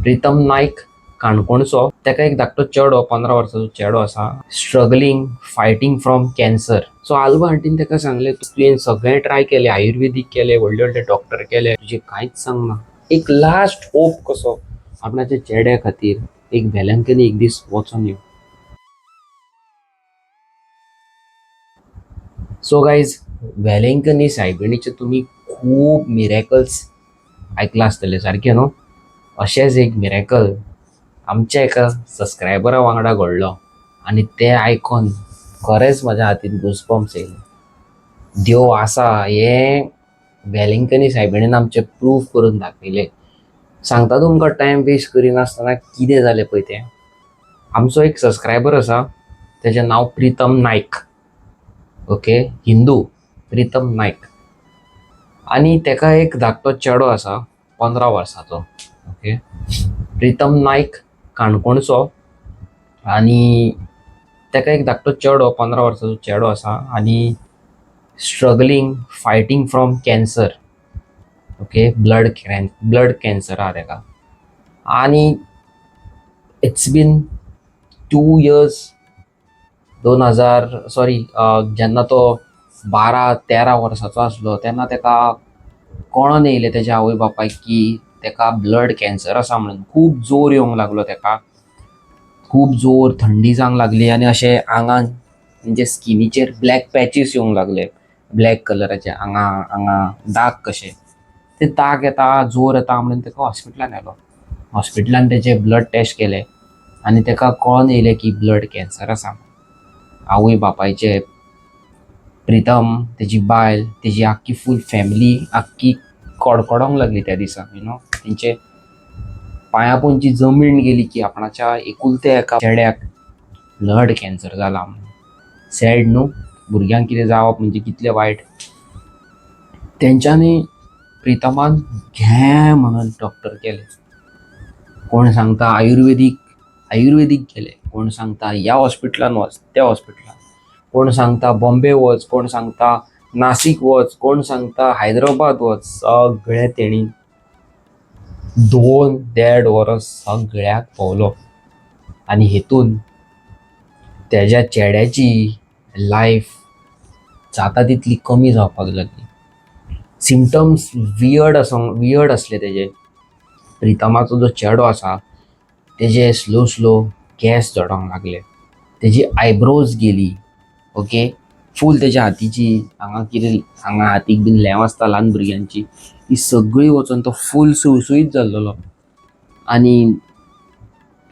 प्रितम नायक काणकोणचो. ताका एक धाकटो चेडो, 15 वर्साचो चेडो आसा, struggling fighting from cancer. So Alva आंटीन ताका सांगलें, तुवें सगळें ट्राय केलें, आयुर्वेदीक केलें, व्हडले व्हडले डॉक्टर केले, तुजें कांयच सांगना. एक लास्ट होप कसो आपणाच्या चेड्या खातीर एक वेलंकनी एक दीस वचोन यो. सो गायज, वेलंकनी सायबिणीचे तुमी खूब मिरेकल्स आयकलां आसतलें, सारकें न्हू? अशेंच एक मिरेकल आमच्या एका सबस्क्रायबरा वांगडा घडलो आनी तें आयकोन खरेंच म्हज्या हातीन गुजबम्स येयले. देव आसा हें वेलंकनी सायबिणीन आमचें प्रूफ करून दाखयलें. सांगता तुमकां, टायम वेस्ट करिनासतना कितें जालें पळय तें. आमचो एक सबस्क्रायबर आसा, तेजें नांव प्रितम नायक, ओके, हिंदू प्रितम नायक. आनी तेका एक धाकटो चेडो आसा, 15 वर्साचो, ओके. प्रितम नायक काणकोणचो आनी तेका एक धाकटो चेडो, 15 वर्साचो चेडो आसा आनी struggling fighting from cancer, okay, blood cancer आहा तेका. आनी it's been 2 years, 2000, sorry, जेन्ना तो 12-13 वर्साचो आसलो तेन्ना तेका कळोन येयलें तेज्या आवय बापायक की तेका ब्लड कॅन्सर आसा म्हणून. खूब जोर येवंक लागलो तेका, खूब जोर, थंडी जावंक लागली आनी अशें आंगान म्हणजे स्किनीचेर ब्लॅक पॅचीस येवंक लागले, ब्लॅक कलराचे, हांगा हांगा दाग कशे. ते दाग येता, जोर येता म्हणून तेका हॉस्पिटलान व्हेलो. हॉस्पिटलान तेजे ब्लड टेस्ट केले आनी तेका कळोन येयलें की ब्लड कॅन्सर आसा. आवय बापायचे, प्रितम, तेजी बायल, तेजी आख्खी फूल फॅमिली आख्खी कडकडोंक लागली त्या दिसा, you know. तेंचे पांया पोंदची जमीन गेली की आपणाच्या एकुलत्या एका चेड्याक ब्लड कॅन्सर जाला म्हणून. सॅड न्हू, भुरग्यांक कितें जावप म्हणजे कितलें वायट. तेंच्यांनी प्रितमान घे म्हणून डॉक्टर केले. कोण सांगता आयुर्वेदीक, आयुर्वेदीक केले, कोण सांगता ह्या हॉस्पिटलान वच, त्या हॉस्पिटलान, कोण सांगता बॉम्बे वच, कोण सांगता नासीक वच, कोण सांगता हैदराबाद वच. सगळें तेणी 2-1.5 वर्स सगळ्याक भोंवलो आनी हेतून तेज्या चेड्याची लायफ जाता तितली कमी जावपाक लागली. सिमटम्स वियर्ड आसा, वियर्ड आसले तेजे. प्रितमाचो जो चेडो आसा तेजे स्लो स्लो केंस झडोंक लागले, तेजी आयब्रोज गेली, ओके, फूल तेज्या हातीची हांगा कितें हांगा हातीक बीन लेंव आसता ल्हान भुरग्यांची, ती सगळी वचोन तो फूल सुळसुळीत जाल्लो. आनी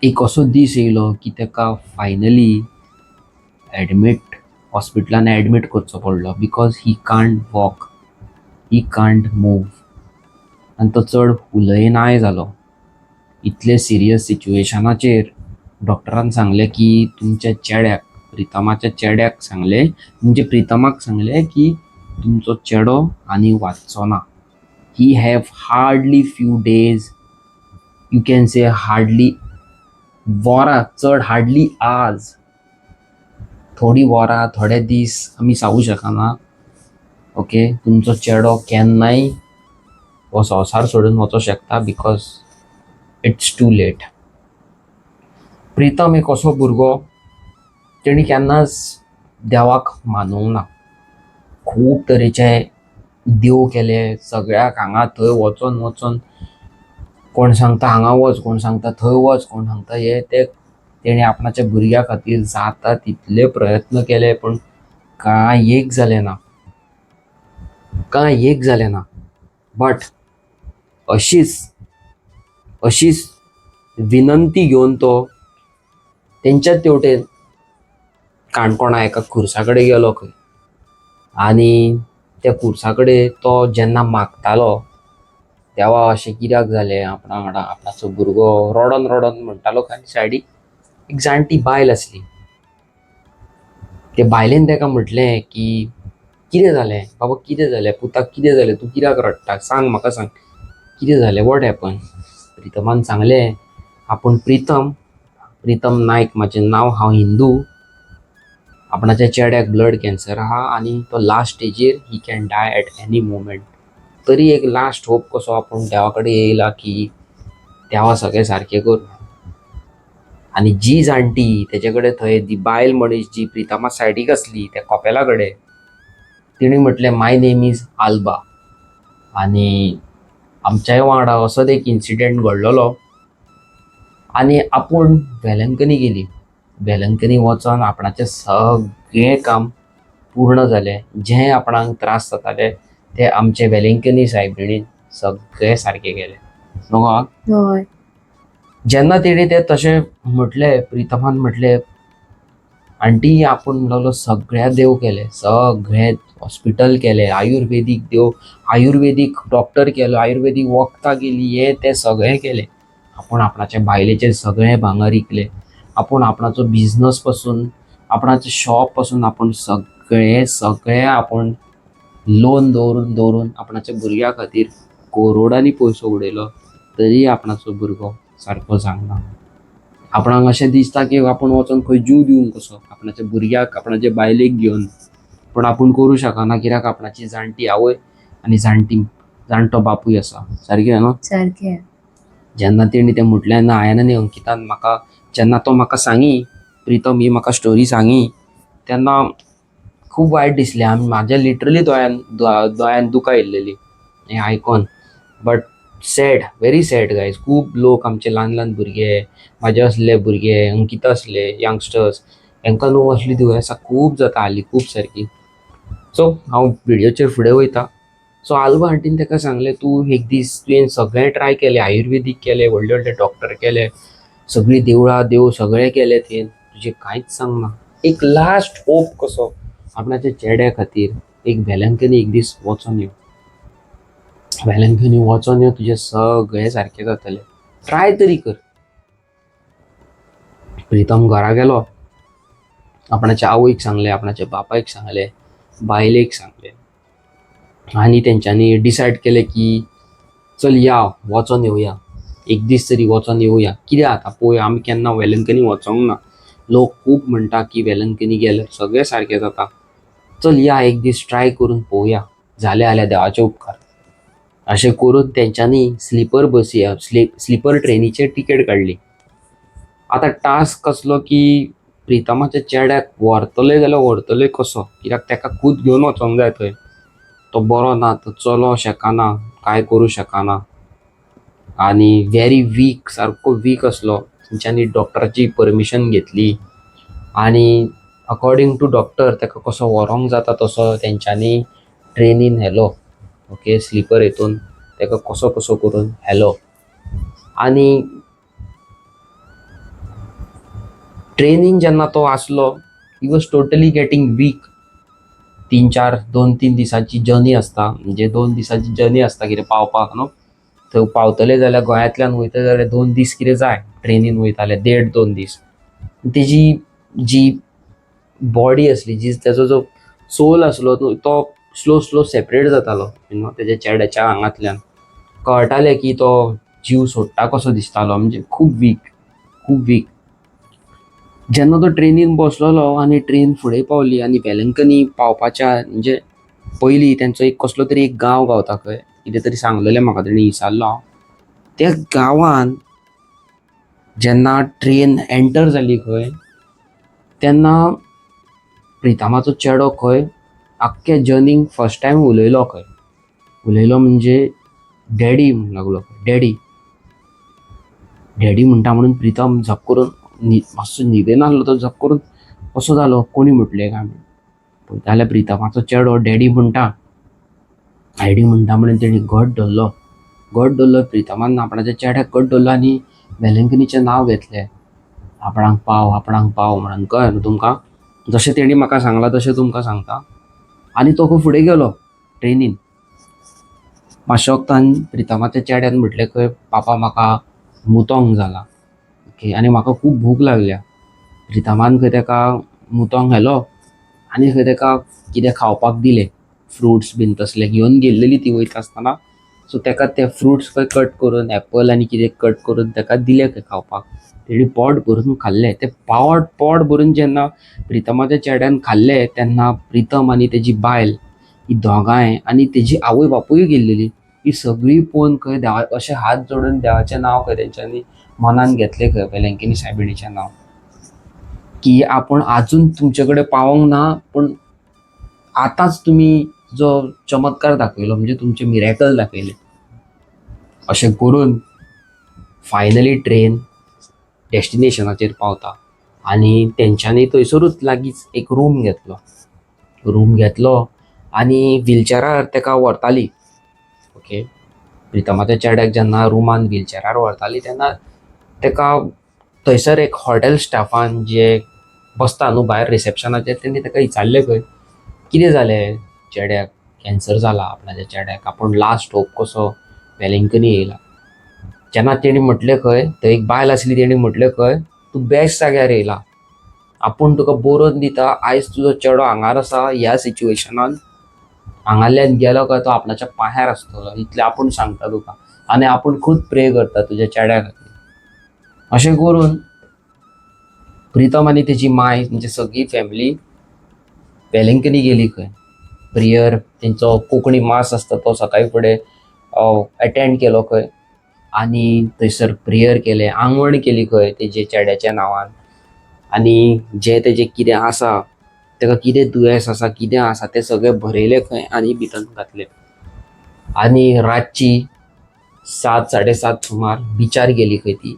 एक असो दीस येयलो की तेका फायनली एडमीट, हॉस्पिटलान एडमीट करचो पडलो, because he can't walk, he can't move, आनी तो चड उलयनाय जालो. इतले सिरियस सिच्युएशनाचेर डॉक्टरान सांगलें की तुमच्या चेड्याक, प्रितमाच्या चेड्याक सांगलें, म्हणजे प्रितमाक सांगलें की तुमचो चेडो आनी वाचचो ना. He have hardly few days, you can say hardly वरां, चड हार्डली आज थोडी वरां, थोडे दीस आमी सांगू शकना, ओके. तुमचो चेडो केन्नाय हो संवसार सोडून वचोंक शकता, because it's too late. Pritam एक असो भुरगो तेणी केन्नाच देवाक मानूंक ना. खूब तरेचे देव केले, सगळ्याक हांगा थंय वचोन वचोन, कोण सांगता हांगा वच, कोण सांगता थंय वच, कोण सांगता हे ते, तेणी आपणाच्या भुरग्या खातीर जाता तितले प्रयत्न केले, पूण कांय एक जालें ना, कांय एक जालें ना. बट अशीच अशीच विनंती घेवन तो तेंच्याच तेवटेन काणकोणा एका खुर्सा कडेन गेलो खंय. आनी त्या खुर्सा कडेन तो जेन्ना मागतालो, देवा अशें कित्याक जालें आपणा वांगडा, आपणाचो भुरगो रडोन रडोन म्हणटालो खंय. आनी सायडीक एक जाणटी बायल आसली. ते बायलेन ताका म्हटलें की कितें जालें बाबा, कितें जालें पुताक, कितें जालें, तूं कित्याक रडटा, सांग म्हाका, सांग कितें जालें, what happen. प्रितमान सांगलें, आपूण प्रितम, प्रितम नायक म्हाजें नांव, हांव हिंदू, आपणाच्या चेड्याक ब्लड कॅन्सर आहा आनी तो लास्ट स्टेजीर, he can die at any moment. तरी एक लास्ट होप कसो आपूण देवा कडेन येयला की देवा सगळें सारकें कर. आनी जी जाणटी तेजे कडेन थंय ती बायल मनीस जी प्रितमा सायडीक आसली त्या कपेला कडेन, तिणी म्हटलें my name is Alba. आनी आमच्याय वांगडा असोच एक इन्सिडंट घडलेलो आनी आपूण वेलंकनी गेली. वेलंकनी वचोन आपणाचें सगळें काम पूर्ण जालें. जें आपणाक त्रास जाताले ते आमचे वेलंकनी सायबिणीन सगळें सारकें केलें. न्हू गो? हय. जेन्ना तेणी तें तशें म्हटलें, प्रितमान म्हटलें आंटी आपूण म्हणलो सगळ्या देव केले, सगळे हॉस्पिटल केले, आयुर्वेदीक देव, आयुर्वेदीक डॉक्टर केलो, आयुर्वेदीक वखदां केली, हें तें सगळें केलें. आपूण आपणाच्या बायलेचें सगळें भांगर इकलें, आपूण आपणाचो बिजनस पासून, आपणाचें शॉप पासून आपूण सगळें सगळें आपूण लोन दवरून दवरून आपणाच्या भुरग्या खातीर करोडांनी पयसो उडयलो, तरी आपणाचो भुरगो सारको जावंक ना. आपणाक अशें दिसता की आपूण वचोन खंय जीव दिवंक कसो आपणाच्या भुरग्याक, आपणाचे बायलेक घेवन, पूण आपूण करूं शकना कित्याक आपणाची जाणटी आवय आनी जाणटो बापूय आसा. सारकें न्हू? सारकें. जेन्ना तेणी तें म्हटलें ना, हांवें आनी अंकितान म्हाका जेन्ना तो म्हाका सांगी, प्रितम ही म्हाका स्टोरी सांगी, तेन्ना खूब वायट दिसलें. आनी म्हाज्या लिटरली दोळ्यान दोळ्यान दुकां येयल्लेली हें आयकोन. But sad, very sad guys. खूब लोक आमचे ल्हान ल्हान भुरगे, म्हाजे असले भुरगे, अंकिता असले यंगस्टर्स, हेंकां न्हू असलीं दुयेंसां खूब जाता हालीं, खूब सारकीं. सो हांव व्हिडियोचेर फुडें वयता. सो आल्बा आंटीन ताका सांगलें, तूं एक दीस तुवें सगळें ट्राय केलें, आयुर्वेदीक केलें, व्हडले व्हडले डॉक्टर केले, सगळीं देवळां देव सगळें केलें तुवें, तुजें कांयच सांगना. एक लास्ट होप कसो आपणाच्या चेड्या खातीर एक वेलंकनी एक दीस वचोन यो, वेलंकनी वचोन यो, तुजें सगळें सारकें जातलें, ट्राय तरी कर. प्रितम घरा गेलो, आपणाच्या आवयक सांगलें, आपणाच्या बापायक सांगलें, बायलेक सांगलें, आनी तेंच्यांनी डिसायड केलें की चल या वचोन येवया, एक दीस तरी वचोन येवया. कित्याक आतां पळोवया, आमी केन्ना वेलंकनी वचोंक ना, लोक खूब म्हणटा की वेलंकनी गेल्यार सगळें सारकें जाता, चल या एक दीस ट्राय करून पळोवया, जालें जाल्यार देवाचे उपकार. अशें करून तेंच्यांनी स्लिपर बसी स्लिपर ट्रेनीचेर तिकेट काडली. आतां टास्क कसलो की प्रितमाच्या चेड्याक व्हरतले जाल्यार व्हरतले कसो, कित्याक ताका खूद घेवन वचोंक जाय थंय, तो बरो ना, तो चलो शकना, कांय करूं शकना आनी व्हेरी वीक, सारको वीक आसलो. तेंच्यांनी डॉक्टराची परमिशन घेतली आनी अकॉर्डींग टू डॉक्टर ताका कसो व्हरोंक जाता तसो तेंच्यांनी ट्रेनीन व्हेलो. ओके, स्लिपर हितून ताका कसो कसो करून व्हेलो आनी ट्रेनीन जेन्ना तो आसलो he was totally getting weak. 3-4 2-3 दिसांची जर्नी आसता, म्हणजे 2 दिसांची जर्नी आसता कितें पावपाक न्हू, थंय पावतले जाल्यार गोंयांतल्यान वयता जाल्यार 2 दीस कितें जाय, ट्रेनीन वयताले 1.5-2 दीस. तेजी जी बॉडी आसली, जी तेजो जो सोल आसलो तो स्लो स्लो सेपरेट जातालो you know तेज्या चेड्याच्या आंगांतल्यान. कळटालें की तो जीव सोडटा कसो दिसतालो, म्हणजे खूब वीक, खूब वीक. जेन्ना तो ट्रेनीन बसलेलो आनी ट्रेन फुडें पावली आनी वेलंकनी पावपाच्या म्हणजे पयलीं तेंचो एक कसलो तरी एक गांव गावता खंय, कितें तरी सांगलेलें म्हाका तेणी, विसरलो हांव. त्या गांवान जेन्ना ट्रेन एंटर जाली खंय, तेन्ना प्रितमाचो चेडो खंय आख्खे जर्नीक फर्स्ट टायम उलयलो खंय. उलयलो म्हणजे डॅडी म्हणूंक लागलो, डॅडी डॅडी म्हणटा म्हणून प्रितम झप करून मातसो न्हिदेन आसलो तो झप करून कसो जालो, कोणी म्हटलें काय म्हणून पळयता जाल्यार प्रितमाचो चेडो डॅडी म्हणटा, डॅडी म्हणटा म्हणून तेणी घट धरलो, घट धरलो प्रितमान आपणाच्या चेड्याक घट धरलो आनी वेलंकनीचें नांव घेतलें, आपणाक पाव, आपणाक पाव म्हणून. कळ्ळें न्हू तुमकां, जशें तेणी म्हाका सांगलां तशें तुमकां सांगता. आनी तो खंय फुडें गेलो ट्रेनीन. मातशें वखदान प्रितमाच्या चेड्यान म्हटलें खंय, पापा म्हाका मुतोंक जाला, ओके, आनी म्हाका खूब भूक लागल्या. प्रितमान खंय तेका मुतोंक व्हेलो आनी खंय तेका कितें खावपाक दिलें, फ्रुट्स बीन तसले घेवन गेल्लेली ती वयता आसतना. सो तेका ते फ्रुट्स खंय कट करून एप्पल आनी कितें कट करून तेका दिले खंय खावपाक. तेणी पोट भरून खाल्लें. तें पोट भरून जेन्ना प्रितमाच्या चेड्यान खाल्लें तेन्ना प्रितम आनी तेजी बायल ही दोगांय आनी तेजी आवय बापूय गेल्लेली, ही सगळी पळोवन खंय देवा अशे हात जोडून देवाचें नांव खंय तेंच्यांनी मनान घेतलें खंय, वेलंकनी सायबिणीचें नांव, की आपूण आजून तुमचे कडेन पावोंक ना, पूण आतांच तुमी जो चमत्कार दाखयलो, म्हणजे तुमचें मिरेकल दाखयलें. अशें करून फायनली ट्रेन डेस्टिनेशनाचेर पावता आनी तेंच्यांनी थंयसरूच लागींच एक रूम घेतलो. रूम घेतलो आनी व्हिलचॅरार तेका व्हरताली. ओके, प्रितमाच्या चेड्याक जेन्ना रुमान व्हिलचॅरार व्हरताली तेन्ना तेका थंयसर एक हॉटेल स्टाफान जे बसता न्हू भायर रिसेप्शनाचेर, तेणी तेका विचारलें खंय, कितें जालें चेड्याक, कॅन्सर जाला आपणाच्या चेड्याक, आपूण लास्ट होप कसो वेलिंकनी येयला. जेन्ना तेणी म्हटलें खंय, थंय एक बायल आसली, तेणी म्हटलें खंय, तूं बेस्ट जाग्यार येयला, आपूण तुका बरोवन दिता, आयज तुजो चेडो हांगार आसा, ह्या सिच्युएशनान हांगाल्यान गेलो काय तो आपणाच्या पांयार आसतलो, इतलें आपूण सांगता तुका, आनी आपूण खूब प्रे करता तुज्या चेड्या खातीर. अशें करून प्रितम आनी तेजी माय, म्हणजे सगळी फॅमिली वेलिंकनी गेली खंय. प्रेयर तेंचो कोंकणी मास आसता तो सकाळी फुडें एटेंड केलो खंय आनी थंयसर प्रेयर केलें, आंगवण केली खंय तेजे चेड्याच्या नांवान, आनी जें तेजें कितें आसा, तेका कितें दुयेंस आसा, कितें आसा तें सगळें बरयलें खंय आनी भितर घातलें. आनी रातची 7 7:30 सुमार बिचार गेली खंय ती.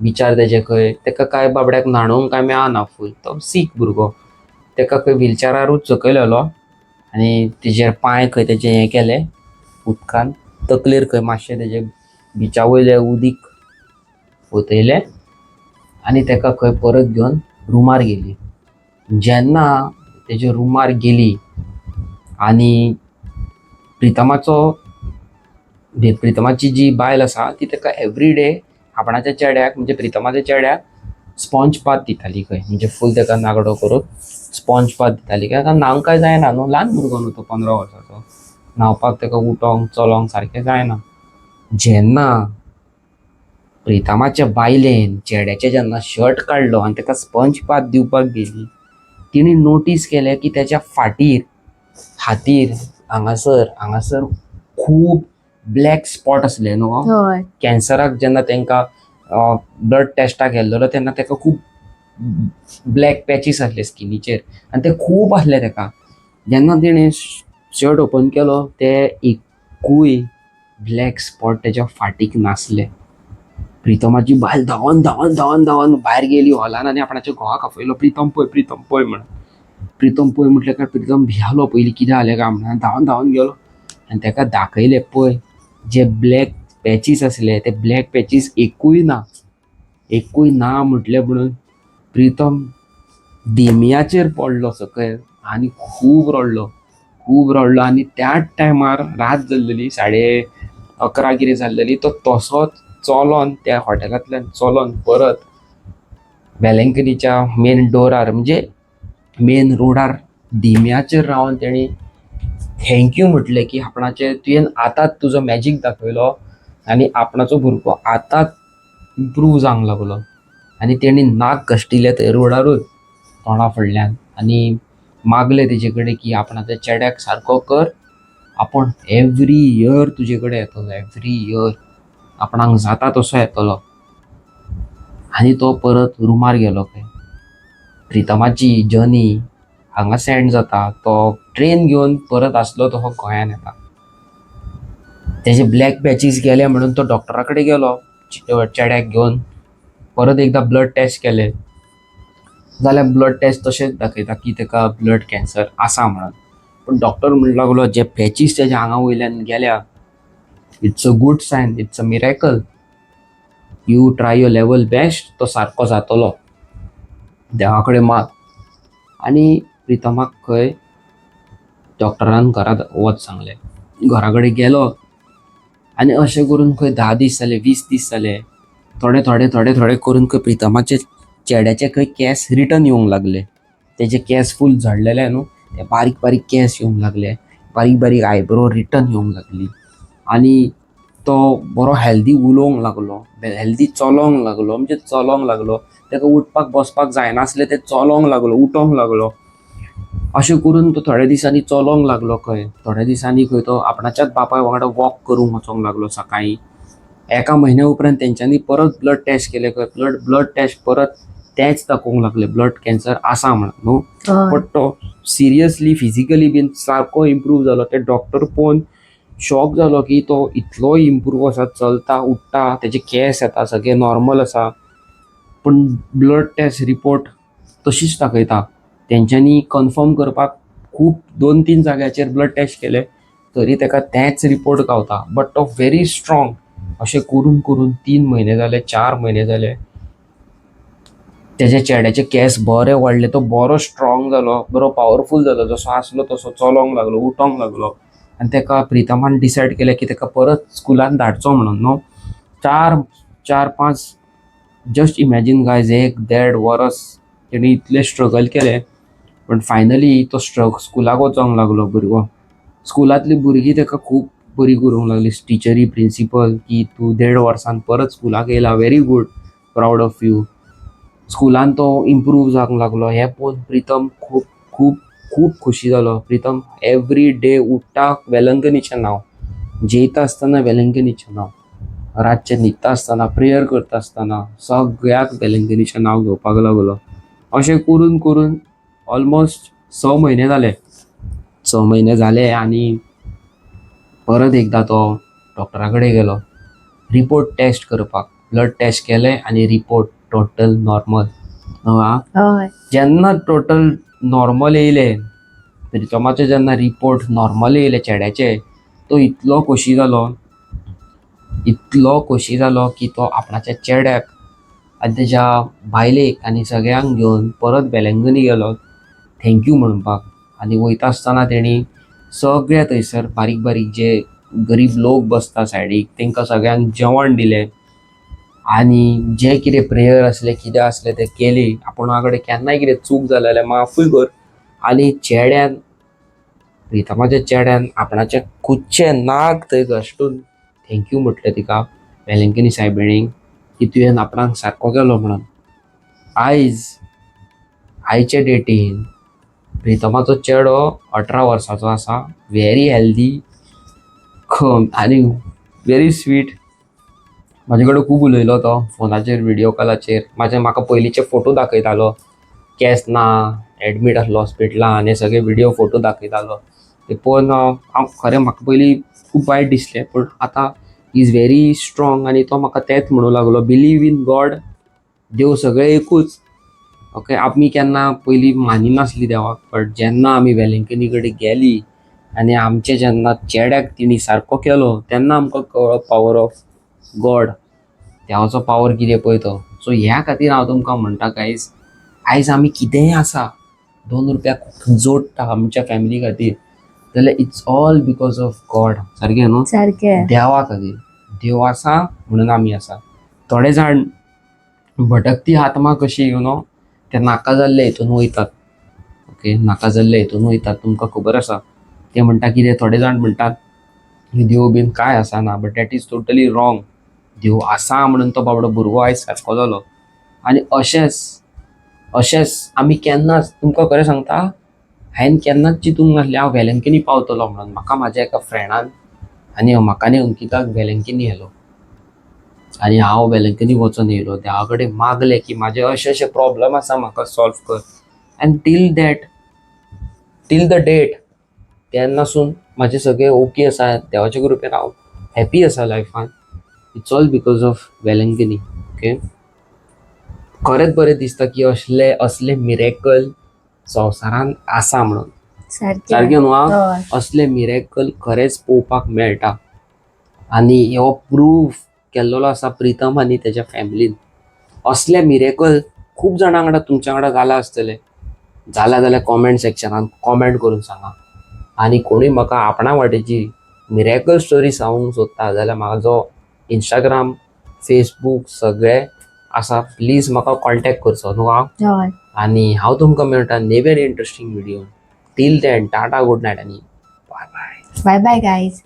बिचार तेजे खंय तेका कांय बाबड्याक न्हाणोवंक कांय मेळना फूल, तो सीक भुरगो, तेका खंय व्हिलचॅरारूच सकयलेलो आनी तेजेर पांय खंय तेजे हें केलें उदकान, तकलेर खंय मातशें तेजे बिचा वयलें उदीक ओतयलें आनी तेका खंय परत घेवन रुमार गेली. जेन्ना तेजे रुमार गेली आनी प्रितमाची जी बायल आसा ती तेका एवरी डे आपणाच्या चेड्याक, म्हणजे प्रितमाच्या चेड्याक स्पॉन्ज बाथ दिताली खंय, म्हणजे फूल तेका नागडो करून स्पॉन्ज बाथ दिताली. कित्याक न्हावंक काय जायना न्हू, ल्हान भुरगो न्हू तो, 15 वर्सांचो, न्हांवपाक तेका उठोंक चलोंक सारकें जायना. जेन्ना प्रितमाच्या बायलेन चेड्याचें जेन्ना शर्ट काडलो आनी तेका स्पंज बाथ दिवपाक गेली, तिणी नोटीस केलें की तेच्या फाटीर, हातीर, हांगासर हांगासर खूब ब्लॅक स्पॉट आसले न्हू. हय. कॅन्सराक जेन्ना तांकां ब्लड टेस्टाक गेल्लो तेन्ना ताका खूब ब्लॅक पॅचीस आसले स्किनीचेर आनी ते खूब आसले ताका. जेन्ना तेणें शर्ट ओपन केलो ते एकूय ब्लॅक स्पॉट तेच्या फाटीक नासले. प्रितमाची बायल धांवन धांवन धांवन धांवन भायर गेली हॉलान आनी आपणाच्या घोवाक आपयलो, प्रितम पळय, प्रितम पळय म्हणून. प्रितम पळय म्हटलें काय प्रितम भियालो, पयलीं कितें जालें काय म्हणून धांवन धांवन गेलो आनी ताका दाखयलें, पळय जे ब्लॅक पॅचीस आसले ते ब्लॅक पॅचीस एकूय ना, एकूय ना म्हटलें म्हणून प्रितम दिमयाचेर पडलो सकयल आनी खूब रडलो, खूब रडलो. आनी त्याच टायमार रात जाल्लेली, 11:30 कितें जाल्लेली, तो तसोच चलोन त्या हॉटेलांतल्यान चलोन परत वेलंकनीच्या मेन डोरार, म्हणजे मेन रोडार दिम्याचेर रावन तेणी thank you म्हटलें की आपणाचें तुवें आतांच तुजो मॅजीक दाखयलो आनी आपणाचो भुरगो आतांच इम्प्रूव जावंक लागलो. आनी तेणी नाक घश्टिलें थंय रोडारूच तोंडा फुडल्यान आनी मागलें तेजे कडेन की आपणाच्या चेड्याक सारको कर, आपूण एवरी इयर तुजे कडेन येतलो, एवरी इयर आपणाक जाता तसो येतलो. आनी तो परत रुमार गेलो खंय. प्रितमाची जर्नी हांगा सेंड जाता, तो ट्रेन घेवन परत आसलो तो गोंयान येता. तेजे ब्लॅक पॅचीस गेले म्हणून तो डॉक्टरा कडेन गेलो चेड्याक घेवन, परत एकदां ब्लड टेस्ट केले जाल्यार ब्लड टेस्ट तशेंच दाखयता की ताका ब्लड कॅन्सर आसा म्हणून. पूण डॉक्टर म्हणूंक लागलो जे पॅचीस तेज्या आंगा वयल्यान गेल्या, it's a good sign, it's a miracle, you try your level best, तो सारको जातलो, देवा कडेन माग. आनी प्रितमाक खंय डॉक्टरान घरांत वच सांगलें. घरा कडेन गेलो आनी अशें करून खंय 10 दीस जाले, 20 दीस जाले, थोडे थोडे थोडे थोडे करून खंय प्रितमाचे चेड्याचे खंय केंस रिटर्न येवंक लागले. तेजे केंस फूल झडलेले न्हू, ते बारीक बारीक केंस येवंक लागले, बारीक बारीक आयब्रो रिटर्न येवंक लागली आनी तो बरो हेल्दी उलोवंक लागलो, हेल्दी चलोंक लागलो, म्हणजे चलोंक लागलो. ताका उठपाक बसपाक जायनासलें, तें चलोंक लागलो, उठोंक लागलो. अशें करून तो थोड्या दिसांनी चलोंक लागलो खंय, थोड्या दिसांनी खंय तो आपणाच्याच बापाय वांगडा वॉक करूंक वचोंक लागलो सकाळीं. एका म्हयन्या उपरांत तेंच्यांनी परत ब्लड टेस्ट केले खंय, ब्लड ब्लड टेस्ट परत तेंच दाखोवंक लागले, ब्लड कॅन्सर आसा म्हणून न्हू. बट तो सिरियसली फिजिकली बीन सारको इम्प्रूव जालो. ते डॉक्टर पळोवन शॉक जालो की तो इतलो इम्प्रूव आसा, चलता उठ्ठा, तेजे केंस येता सगळे नॉर्मल आसा, पूण ब्लड टेस्ट रिपोर्ट तशीच दाखयता. तेंच्यांनी कन्फर्म करपाक खूब 2-3 जाग्याचेर ब्लड टेस्ट केले तरी ताका तेंच रिपोर्ट गावता, बट तो व्हेरी स्ट्रॉंग. अशें करून करून 3 म्हयने जाले, 4 म्हयने जाले, तेज्या चेड्याचे केंस बरे वाडले, तो बरो स्ट्रॉंग जालो, बरो पावरफूल जालो, जसो आसलो तसो चलोंक लागलो, उठोंक लागलो. आनी ताका प्रितमान डिसायड केलें की ताका परत स्कुलान धाडचो म्हणून न्हू. 4-4-5, जस्ट इमॅजीन गायज, 1-1.5 वरस तेणी इतलें स्ट्रगल केलें, पण फायनली तो स्कुलाक वचोंक लागलो भुरगो. स्कुलांतलीं भुरगीं ताका खूब बरी करूंक लागली, टिचरी, प्रिंसिपल, की तूं 1.5 वर्सान परत स्कुलाक येयला, very good, proud of you. स्कुलान तो इम्प्रूव जावंक लागलो. हें पळोवन प्रितम खूब खूब खूब खोशी जालो. प्रितम एवरी डे उठ्ठा वेलंकनीचें नांव, जेयता आसतना वेलंकनीचें नांव, रातचें न्हिदता आसतना, प्रेयर करता आसतना सगळ्याक वेलंकनीचें नांव घेवपाक लागलो. अशें करून करून ऑलमोस्ट 6 म्हयने जाले, 6 म्हयने जाले आनी परत एकदां तो डॉक्टरा कडेन गेलो रिपोर्ट टेस्ट करपाक. ब्लड टेस्ट केले आनी रिपोर्ट टोटल नॉर्मल. हय. जेन्ना टोटल नॉर्मल येयले, प्रितमाचे जेन्ना रिपोर्ट नॉर्मल येयले चेड्याचे, तो इतलो खोशी जालो, इतलो खोशी जालो की तो आपणाच्या चेड्याक आनी तेज्या बायलेक आनी सगळ्यांक घेवन परत वेलंगनी गेलो thank you म्हणपाक. आनी वयता आसतना तेणी सगळे थंयसर बारीक बारीक जे गरीब लोक बसता सायडीक तांकां सगळ्यांक जेवण दिलें आनी जे कितें प्रेयर आसलें कितें आसलें तें केली. आपणा कडेन केन्नाय कितें चूक जाली जाल्यार माफूय कर. आनी चेड्यान, प्रितमाच्या चेड्यान आपणाचें खुदचें नाक थंय घश्टून thank you म्हटलें तिका, वेलंकनी सायबिणीक, की तुवें आपणाक सारको केलो म्हणून. आयज आयचे डेटीन प्रितमाचो चेडो 18 वर्सांचो आसा, व्हेरी हेल्दी आनी व्हेरी स्वीट. म्हाजे कडेन खूब उलयलो तो फोनाचेर, विडियो कॉलाचेर. म्हाजे म्हाका पयलींचे फोटो दाखयतालो, केंस ना, एडमीट आसलो हॉस्पिटलान, आनी सगळे विडियो फोटो दाखयतालो. ते पळोवन हांव खरें म्हाका पयलीं खूब वायट दिसलें, पूण आतां is very strong. आनी तो म्हाका तेंच म्हणूंक लागलो, बिलीव इन गॉड, देव सगळे एकूच. ओके, आमी केन्ना पयलीं मानिनासली देवाक, बट जेन्ना आमी वेलंकनी कडेन गेली आनी आमचे जेन्ना चेड्याक तिणी सारको केलो तेन्ना आमकां कळ्ळो पावर ऑफ गॉड, देवाचो पावर कितें पळय तो. सो ह्या खातीर हांव तुमकां म्हणटा गायज, आयज आमी कितेंय आसा, 2 रुपया जोडटा आमच्या फॅमिली खातीर जाल्यार it's all because of God. सारकें न्हू? सारकें. देवा खातीर, देव आसा म्हणून आमी आसा. थोडे जाण भटकती आत्मा कशी, you know, ते नाका जाल्ले हितून वयतात. ओके, नाका जाल्ले हितून वयतात, तुमकां खबर आसा. ते म्हणटा कितें, थोडे जाण म्हणटात देव बीन काय आसना, but that is totally wrong. देव आसा म्हणून तो बाबडो भुरगो आयज सारको जालो. आनी अशेंच अशेंच आमी केन्नाच, तुमकां खरें सांगता, हांवें केन्नाच चिंतूंक नासलें हांव वेलंकनी पावतलो म्हणून. म्हाका म्हाज्या एका फ्रेंडान आनी म्हाका आनी अंकिताक वेलंकनी व्हेलो आनी हांव वेलंकनी वचोन येयलो, देवा कडेन मागलें की म्हाजे अशे अशे प्रॉब्लम आसा, म्हाका सॉल्व कर. And till the date तेन्नासून म्हाजें सगळें ओके आसा, देवाच्या कृपेन हांव हॅपी आसा लायफान. It's all because of Velankanni. Okay, खरेंच बरें दिसता की असले असले मिरेकल संवसारान आसा म्हणून. सारकें. सारकें न्हू? हय. असले मिरेकल खरेंच पळोवपाक मेळटा आनी हो प्रूफ केल्लो आसा प्रितम आनी तेज्या फॅमिलीन. असले मिरेकल खूब जाणां वांगडा तुमच्या वांगडा जाला आसतलें, जाला जाल्यार कॉमेंट सेक्शनान कॉमेंट करून सांगा. आनी कोणूय म्हाका आपणा वाटेची मिरेकल स्टोरी सांगूंक सोदता जाल्यार म्हाजो इंस्टाग्राम, फेसबूक सगळे आसा, प्लीज म्हाका कॉन्टेक्ट करचो न्हू हांव. हय. आनी हांव तुमकां मेळटा नवे interesting video. Till then, tata, good night आनी bye bye. Bye bye guys.